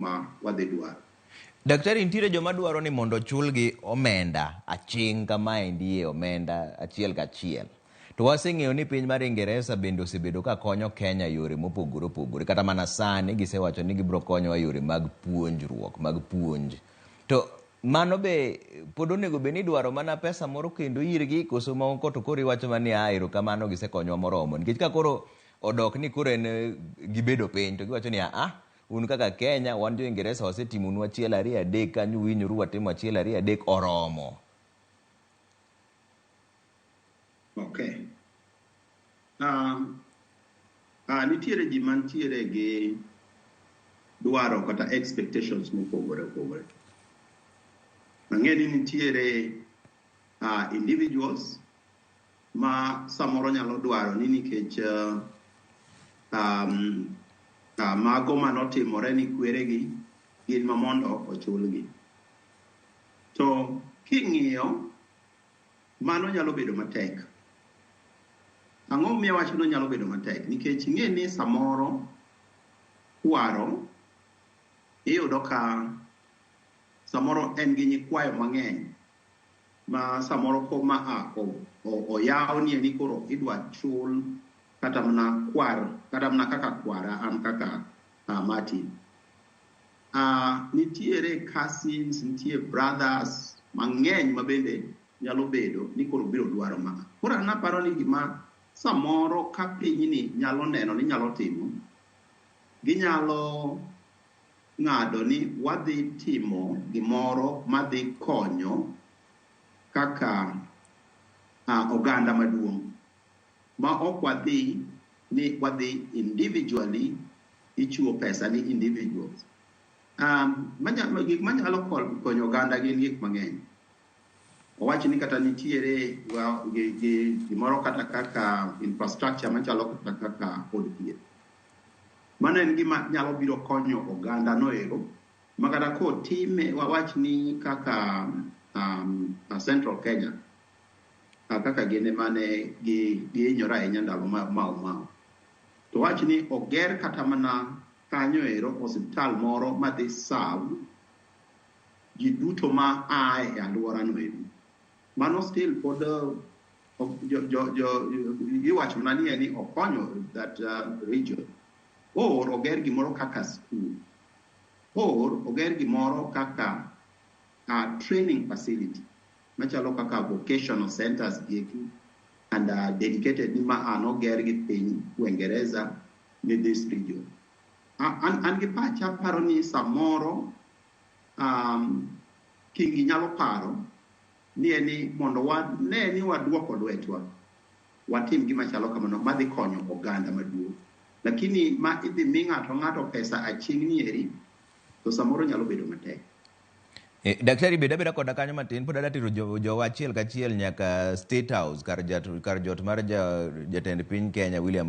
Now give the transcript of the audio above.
ma wadhi dwaro. Daktari, nitiere joma dwaro ni mondo ochulgi omenda aching' kamaendi e omenda achiel kachiel. To waseng'eyo ni piny mar Ingeresa bende osebedo ka konyo Kenya e yore mopogore opogore. Kata mana sani gisewacho ni gibiro konyowa e yore mag puonjruok, mag puonj. To mano be pod onego bed ni idwaro mana pesa moro kendo irgi koso moko to koro iwacho mana ni ah erokamano gisekonyowa moromo. Nikech ka koro odok ni koro en gibedo piny to giwacho ni ah Un kaka Kenya, wan jo Ingeresa wasetimonu achiel ariyo adek kanyo uhinyoru watimo achiel ariyo adek oromo. Okay. Nitiere ji mantiere gi dwaro kata expectations mopogore opogore. Ang'e ni nitiere individuals ma samoro nyalo dwaro ni nikech mago manotimore ni kweregi gin ma mondo ochulgi. To king'iyo mano nyalo bedo matek. Ang'o momiyo awacho ni nyalo bedo matek? Nikech ing'e ni samoro kwaro iyudo ka samoro en gi nyikwayo mang'eny ma samoro koma a oyawnie ni koro idwa chul kata mana kwar kata mana kaka kwara an kaka Martin. Nitiere cousins, nitie brothers mang'eny ma bende nyalo bedo ni koro biro dwaro ma. Koro an aparo ni gima samoro ka pinyni nyalo neno ni nyalo timo, ginyalo ng'ado ni wadhi timo gimoro madhi konyo kaka oganda maduong' ma ok wadhi ni wadhi individually ichiwo pesa ni individuals. Gik manyalo konyo oganda gin gik mang'eny. Owach ni kata nitiere gimoro kata kaka infrastructure machalo kata kaka od thieth. Mano en gima nyalo biro konyo oganda noero ma kata kotime wawach ni kaka Central Kenya kaka gin mane gihinyore ahinya ndalo Mau Mau. To wach ni oger kata mana kanyo ero osiptal moro madhi serve ji duto ma a e alwora no ero. Mano still pod iwacho mana ni en okonyo that region. Or oger gimoro kaka school. Or oger gimoro kaka training facility machalo kaka vocational centers gieki and dedicated ni ma noger gi piny Uingereza ni this region. An gi pacha paro ni samoro Kingi nyalo paro ni en ni mondo wane ni waduoko lwetwa watim gima chalo kamano madhi konyo oganda maduong'. Lakini ma idhi mi ng'ato ng'ato pesa aching' ni eri to samoro nyalo bedo matek. Daktari bed abeda koda kanyo matin pod adwa tero jowa achiel kachiel nyaka State House kar jot mar jatend piny Kenya William Ruto.